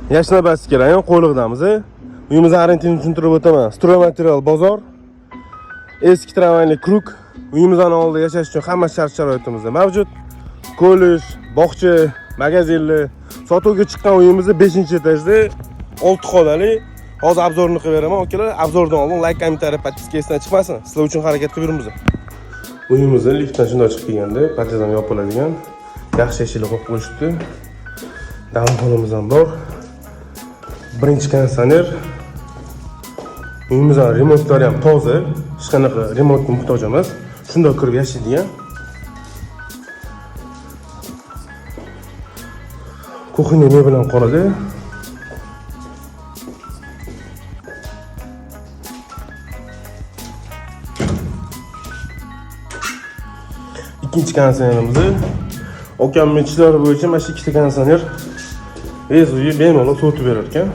Yashnabadskiy rayon, Qo'yliqdamiz. Uyimizni orientirini tushuntirib o'taman. Stroymaterial bozor, eski tramvayli krug. Uyimizning oldida yashash uchun hamma shart-sharoitimiz mavjud. Kollej, bog'cha, magazinlar, sotuvga chiqqan uyimizni 5-etajda 6 xonali. Hozir obzorni qilib beraman, akalar. Obzordan oldin like, kommentariy, podpiska esdan chiqmasin. Sizlar uchun harakat qilib yuribmiz. Uyimizni liftdan shunday chiqib kelganda, pod'ezd ham yopiladigan. Yaxshi eshiklar qo'yib qo'yishibdi. Damxonamiz ham bor. Birinchi konditsioner. Uyimizning remontlari ham toza, hech qanaqa remontga muhtoj emas. Shunday kirib yashaydigan. Kuxnya mebel ham qoladi. Ikkinchi konditsionerimizni okamning ishlari bo'yicha mana shu ikkita konditsioner vez uyi bemalol sovutib berar ekan.